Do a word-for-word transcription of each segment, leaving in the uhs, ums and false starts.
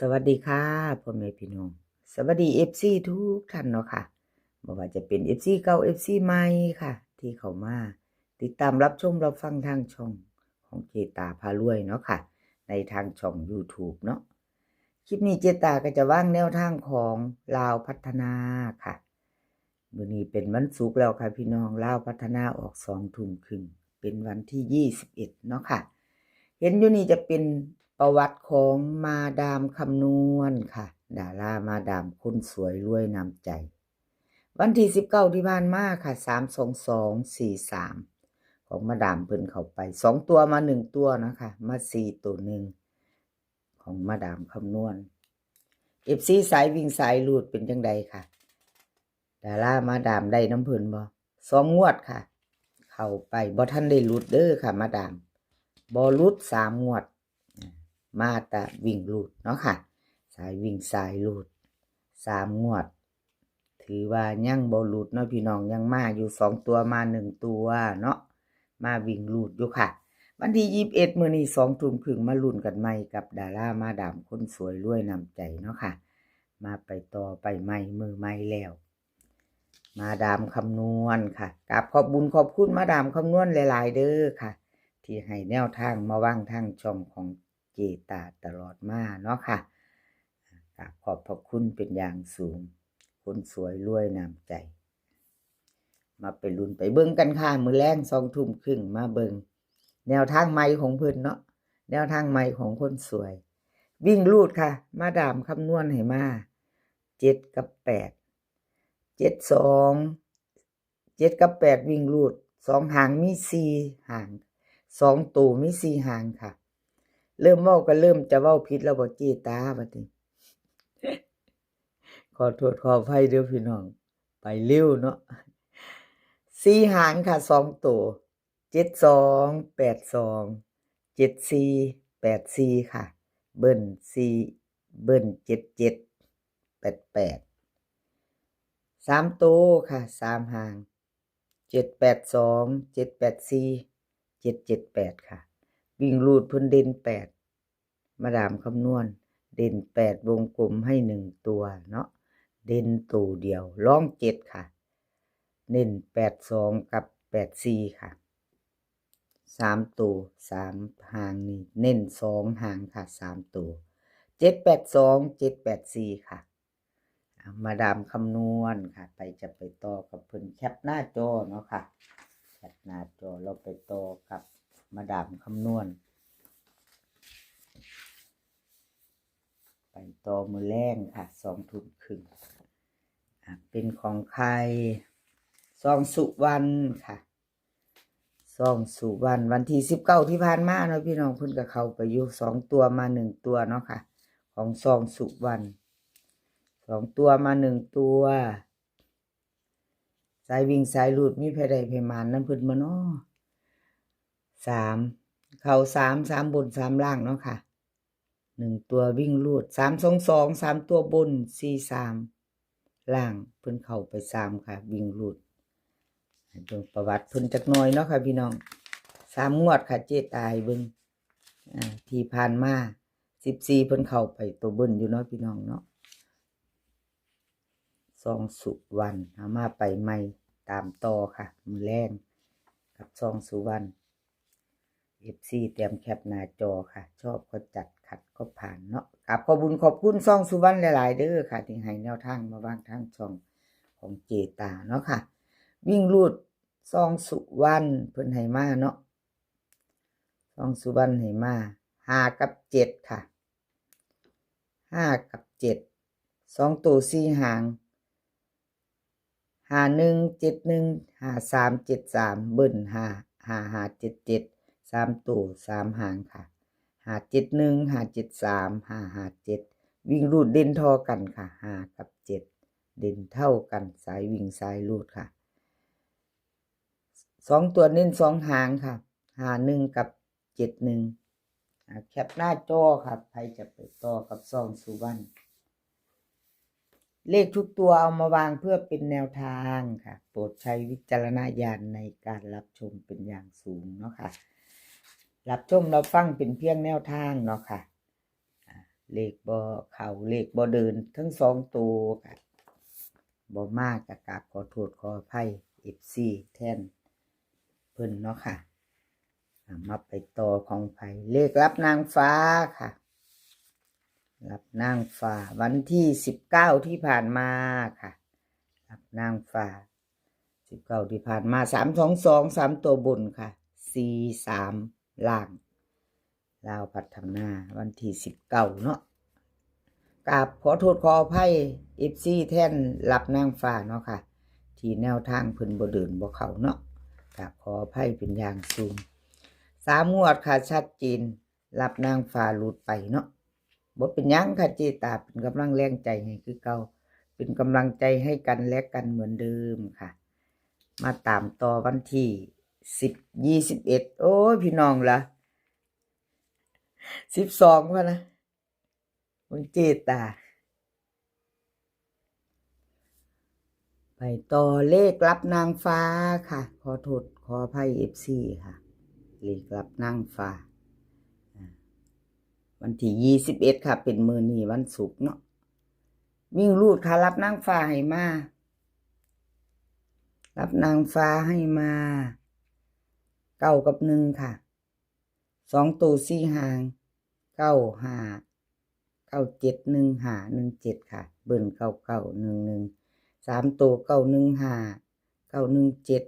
สวัสดีค่ะ พ่อแม่พี่น้อง สวัสดี เอฟซี ทุกท่านเนาะค่ะ บ่ว่าจะเป็น เอฟซี เก่า เอฟซี ใหม่ค่ะ ที่เข้ามาติดตามรับชมรับฟังทางช่องของเจตาพารวยเนาะค่ะ ในทางช่อง YouTube เนาะ คลิปนี้เจตาก็จะวางแนวทางของลาวพัฒนาค่ะ มื้อนี้เป็นวันศุกร์แล้วค่ะพี่น้อง ลาวพัฒนาออกสองทุ่มครึ่ง เป็นวันที่ยี่สิบเอ็ดเนาะค่ะ เห็นอยู่นี่จะเป็นประวัติของมาดามคำนวณค่ะ ดารามาดามคนสวยรวยน้ำใจ วันที่สิบเก้าที่ผ่านมาค่ะ สามสองสองสี่สาม ของมาดามเพิ่นเข้าไป สองตัวมาหนึ่งตัวนะคะ มาสี่ตัวหนึ่ง ของมาดามคำนวณ เอฟซี สายวิ่งสายรูดเป็นจังใดค่ะ ดารามาดามได้น้ำเพิ่นบ่ สองงวดค่ะ เข้าไป บ่ทันได้หลุดเด้อค่ะ มาดาม บ่หลุดสามงวด มาแต่วิ่งรูดเนาะค่ะ สายวิ่งสายรูด สามงวด ถือว่ายังบ่หลุดเนาะพี่น้อง ยังมาอยู่ สองตัวมาหนึ่งตัวเนาะ มาวิ่งรูดอยู่ค่ะ วันที่ยี่สิบเอ็ดมื้อนี้สองทุ่มครึ่ง มาลุ้นกันใหม่กับดารามาดามคนสวยรวยน้ำใจเนาะค่ะ มาไปต่อไปใหม่มื้อใหม่แล้ว มาดามคำนวณค่ะ กราบขอบบุญขอบคุณมาดามคำนวณหลายๆเด้อค่ะ ที่ให้แนวทางมาวางทางช่องของเจตาตลอดมาเนาะค่ะ กราบขอบพระคุณเป็นอย่างสูง คนสวยรวยน้ำใจ มาไปลุ้นไปเบิ่งกันค่ะ มื้อแลงสองทุ่มครึ่ง มาเบิ่งแนวทางใหม่ของเพิ่นเนาะ แนวทางใหม่ของคนสวย วิ่งรูดค่ะ มาดามคำนวณให้มา เจ็ดกับแปด เจ็ดสอง เจ็ดกับแปดวิ่งรูด สองหางมีสี่หาง สองตัวมีสี่หางค่ะ เริ่มเว้าก็เริ่มจะเว้าผิดแล้วบ่เจตาบัดนี้ ขอโทษขออภัยเด้อพี่น้อง ไปเร็วเนาะ สี่หางค่ะ สองตัว เจ็ดสอง แปดสอง เจ็ดสี่ แปดสี่ค่ะ เบิ้ลสี่ เบิ้ลเจ็ดเจ็ด แปดแปด สามตัวค่ะ สามหาง เจ็ดแปดสอง เจ็ดแปดสี่ เจ็ดเจ็ดแปดค่ะ วิ่งรูดเพิ่นเด่นแปด มาดามคำนวณ เด่นแปด วงกลมให้หนึ่งตัวเนาะ เด่นตัวเดียว รองเจ็ดค่ะ เน้นแปดสองกับแปดสี่ค่ะ สามตัว สามหางนี่ เน้นสองหางค่ะ สามตัว เจ็ดแปดสอง เจ็ดแปดสี่ค่ะ อ่ะ มาดามคำนวณค่ะ ไปจะไปต่อกับเพิ่น แคปหน้าจอเนาะค่ะ แคปหน้าจอ เราไปต่อกับมาดามคำนวณ ไปต่อมื้อแลงค่ะ สองทุ่มครึ่ง อ่ะ เป็นของใคร ซองสุวรรณค่ะ ซองสุวรรณ วันที่สิบเก้าที่ผ่านมาเนาะพี่น้อง เพิ่นก็เข้าไปอยู่ สองตัวมาหนึ่งตัวเนาะค่ะ ของซองสุวรรณ สองตัวมาหนึ่งตัว สายวิ่งสายรูด มีไผได้ไผหมานนำเพิ่นบ่น้อ สาม เข้าสาม สามบน สามล่างเนาะค่ะ หนึ่งตัววิ่งรูด สามสองสอง สามตัวบน สี่สาม ล่าง เพิ่นเข้าไปสามค่ะ วิ่งรูด ให้เบิ่งประวัติเพิ่นจักหน่อยเนาะค่ะพี่น้อง สามงวดค่ะ เจตาให้เบิ่ง อ่า ที่ผ่านมา สิบสี่ เพิ่นเข้าไปตัวเบิ้ลอยู่เนาะพี่น้องเนาะ ซองสุวรรณ เอามาไปใหม่ ตามต่อค่ะ มื้อแลงกับซองสุวรรณ เอฟซี เตรียมแคปหน้าจอค่ะ ชอบก็จัด ขัดก็ผ่านเนาะ กราบขอบบุญขอบคุณซองสุวรรณหลายๆเด้อค่ะ ที่ให้แนวทางมาวางทางช่องของเจตาเนาะค่ะ วิ่งรูดซองสุวรรณ เพิ่นให้มาเนาะ ซองสุวรรณให้มา ห้ากับเจ็ดค่ะ ห้ากับเจ็ด สองตัวสี่หาง ห้าหนึ่ง เจ็ดหนึ่ง ห้าสาม เจ็ดสาม เบิ้ล ห้าห้า ห้าเจ็ดเจ็ด สามตัวสามหางค่ะ ห้าเจ็ดหนึ่ง ห้าเจ็ดสาม ห้าห้าเจ็ด วิ่งรูดเด่นท่อกันค่ะ ห้ากับเจ็ด เด่นเท่ากัน สายวิ่งสายรูดค่ะ สองตัวเน้นสองหางค่ะ ห้าหนึ่ง กับ เจ็ดหนึ่ง อ่า แคปหน้าจอค่ะ ใครจะไปต่อกับซองสุวรรณ เลขทุกตัวเอามาวางเพื่อเป็นแนวทางค่ะ โปรดใช้วิจารณญาณในการรับชมเป็นอย่างสูงเนาะค่ะ รับชมรับฟังเป็นเพียงแนวทางเนาะค่ะ อ่า เลขบ่เข้า เลขบ่เดินทั้งสองตัวค่ะ บ่มาก็กราบขอโทษขออภัย เอฟซี แทนเพิ่นเนาะค่ะ อ่ะ มาไปต่อของไผ เลขลับนางฟ้าค่ะ ลับนางฟ้า วันที่สิบเก้าที่ผ่านมาค่ะ ลับนางฟ้า สิบเก้าที่ผ่านมา สามสองสอง สามตัวบนค่ะ สี่สาม ล่าง ลาวพัฒนา วันที่สิบเก้าเนาะ กราบขอโทษขออภัย เอฟซี แทนลับนางฟ้าเนาะค่ะ ที่แนวทางเพิ่นบ่เดินบ่เข้าเนาะ กราบขออภัยเป็นอย่างสูง สามงวดค่ะ ชัดเจน ลับนางฟ้าหลุดไปเนาะ บ่เป็นหยังค่ะ เจตาเป็นกำลังแรงใจให้คือเก่า เป็นกำลังใจให้กันและกันเหมือนเดิมค่ะ มาตามต่อวันที่สิบ ยี่สิบเอ็ด โอ้ย พี่น้องละ สิบสอง พะนะ เบิ่งเจตา ไปต่อเลขลับนางฟ้าค่ะ ขอโทษขออภัย เอฟซี ค่ะ เลขลับนางฟ้า อ่า วันที่ยี่สิบเอ็ดค่ะ เป็นมื้อนี้วันศุกร์เนาะ วิ่งรูดค่ะ ลับนางฟ้าให้มา ลับนางฟ้าให้มา เก้ากับหนึ่งค่ะ สองตัวสี่หาง เก้าห้า เก้าเจ็ด หนึ่งห้า หนึ่งเจ็ด ค่ะ เบิ้ล เก้าเก้า หนึ่งหนึ่ง สามตัว เก้าหนึ่งห้า เก้าหนึ่งเจ็ด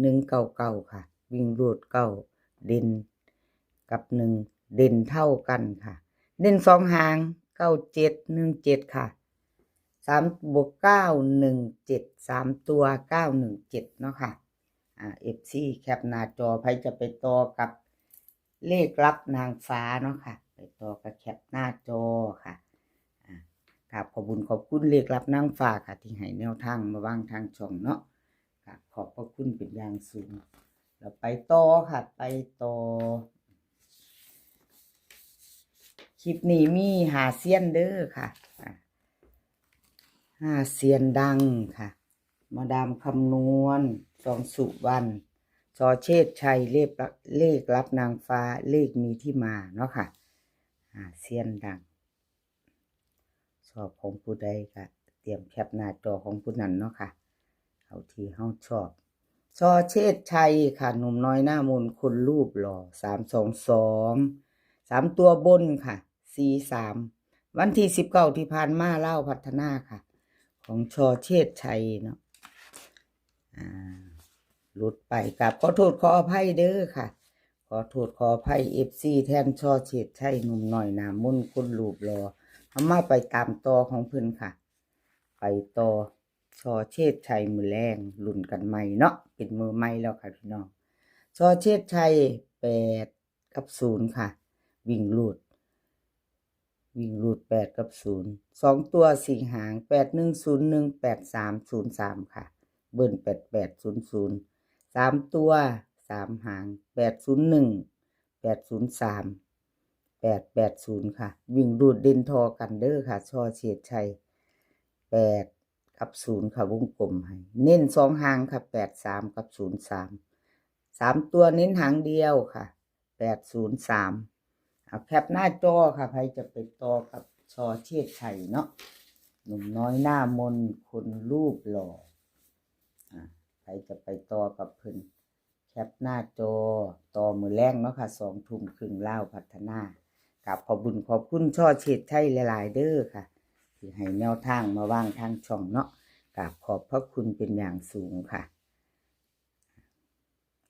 หนึ่งเก้าเก้า ค่ะ วิ่งรูดเก้า เด่นกับหนึ่ง เด่นเท่ากันค่ะ เด่นสองหาง เก้าเจ็ด หนึ่งเจ็ด ค่ะ สามบวกเก้า หนึ่งเจ็ด สามตัว เก้าหนึ่งเจ็ด เนาะค่ะ อ่า เอฟซี แคปหน้าจอ ไผจะไปต่อกับเลขลับนางฟ้าเนาะค่ะ ไปต่อกับแคปหน้าจอค่ะ อ่า กราบขอบบุญขอบคุณเลขลับนางฟ้าค่ะ ที่ให้แนวทางมาวางทางช่องเนาะ กราบขอบพระคุณเป็นอย่างสูง เราไปต่อค่ะ ไปต่อ คลิปนี้มีห้าเซียนเด้อค่ะ อ่า ห้าเซียนดังค่ะ มาดามคำนวณ สองสุวรรณ สอเชษชัย เลขลับ เลขลับนางฟ้า เลขมีที่มาเนาะค่ะ ห้าเซียนดัง ชอบของผู้ใดก็เตรียมแคปหน้าจอของผู้นั้นเนาะค่ะ เอาที่เฮาชอบ สอเชษชัยค่ะ หนุ่มน้อยหน้ามนต์คนรูปหล่อ สามสองสอง สามตัวบนค่ะ สี่สาม วันที่สิบเก้าที่ผ่านมา ลาวพัฒนาค่ะ ของ สอเชษชัยเนาะ อ่า หลุดไป กราบขอโทษขออภัยเด้อค่ะ ขอโทษขออภัย เอฟซี แทน สอเชษชัย หนุ่มน้อยหน้ามนต์คนรูปหล่อ เอามาไปตามต่อของเพิ่นค่ะ ไปต่อ สอเชษชัย มื้อแลง ลุ้นกันใหม่เนาะ เป็นมื้อใหม่แล้วค่ะพี่น้อง สอเชษชัย แปดกับศูนย์ค่ะ วิ่งรูด วิ่งรูด แปดกับศูนย์ สองตัวสี่หาง แปดหนึ่งศูนย์หนึ่ง แปดสามศูนย์สาม ค่ะ เบิ้ล แปดแปดศูนย์ศูนย์ สามตัวสามหาง แปดศูนย์หนึ่ง แปดศูนย์สาม แปดแปดศูนย์ ค่ะ วิ่งรูดเด่นทอกันเด้อค่ะ สอเชษชัย แปดกับศูนย์ค่ะ วงกลมให้ เน้นสองหางค่ะ แปดสาม กับ ศูนย์สาม สามตัวเน้นหางเดียวค่ะ แปดศูนย์สาม เอาแคปหน้าจอค่ะ ไผจะไปต่อกับ สอเชษชัยเนาะ หนุ่มน้อยหน้ามนต์คนรูปหล่อ อ่า ไผจะไปต่อกับเพิ่น แคปหน้าจอ ต่อมื้อแลงเนาะค่ะ สองทุ่มครึ่ง ลาวพัฒนา กราบขอบบุญขอบคุณ สอเชษชัย หลายๆเด้อค่ะ ที่ให้แนวทางมาวางทางช่องเนาะ กราบขอบพระคุณเป็นอย่างสูงค่ะ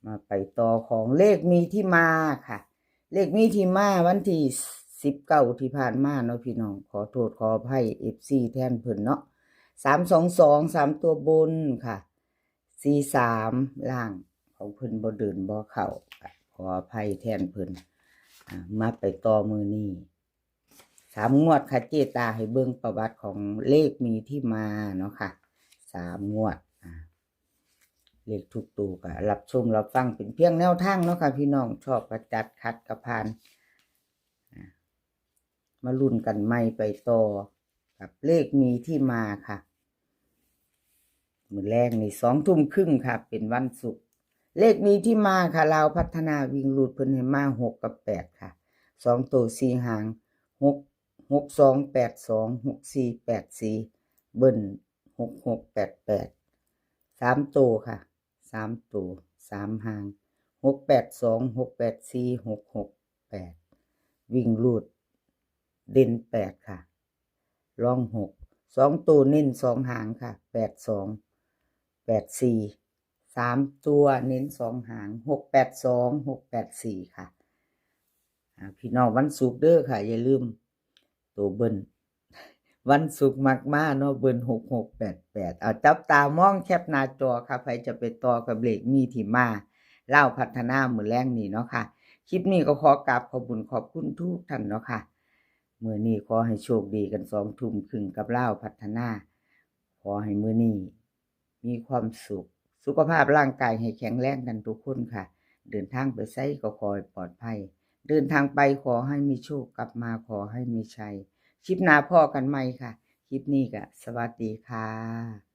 มาไปต่อของเลขมีที่มาค่ะ เลขมีที่มาวันที่สิบเก้าที่ผ่านมาเนาะพี่น้อง ขอโทษขออภัย เอฟซี แทนเพิ่นเนาะ สามสองสอง สามตัวบนค่ะ สี่สาม ล่าง ของเพิ่นบ่เดินบ่เข้า ขออภัยแทนเพิ่น อ่า มาไปต่อมื้อนี้ สามงวดค่ะ เจตาให้เบิ่งประวัติของเลขมีที่มาเนาะค่ะ สามงวด อ่า เลขทุกตัวก็รับชมรับฟังเป็นเพียงแนวทางเนาะค่ะพี่น้อง ชอบก็จัด ขัดก็ผ่าน อ่า มาลุ้นกันใหม่ไปต่อกับเลขมีที่มาค่ะ มื้อแลงนี่ สองทุ่มครึ่งค่ะ เป็นวันศุกร์ เลขมีที่มาค่ะ ลาวพัฒนาวิ่งรูดเพิ่นให้มา หกกับแปดค่ะ สองตัวสี่หาง หก หกสองแปดสอง หกสี่แปดสี่ เบิ้ล หกหกแปดแปด สามตัวค่ะ สามตัว สามหาง หกแปดสอง หกแปดสี่ หกหกแปด วิ่งรูด เด่นแปดค่ะ รองหก สองตัวเน้นสองหางค่ะ แปดสอง แปดสี่ สามตัวเน้นสองหาง หกแปดสอง หกแปดสี่ ค่ะ อ่า พี่น้องวันศุกร์เด้อค่ะ อย่าลืม ตัวเบิ้ล วันศุกร์มักมาเนาะ เบิ้ล หกหกแปดแปด เอาจับตามองแคปหน้าจอค่ะ ใครจะไปต่อกับเลขมีที่มา ลาวพัฒนามื้อแลงนี้เนาะค่ะ คลิปนี้ก็ขอกราบขอบคุณขอบคุณทุกท่านเนาะค่ะ มื้อนี้ขอให้โชคดีกันสองทุ่มครึ่งกับลาวพัฒนา ขอให้มื้อนี้มีความสุข สุขภาพร่างกายให้แข็งแรงกันทุกคนค่ะ เดินทางไปไสก็ขอให้ปลอดภัย เดินทางไปขอให้มีโชค กลับมาขอให้มีชัย คลิปหน้าพ้อกันใหม่ค่ะ คลิปนี้ก็สวัสดีค่ะ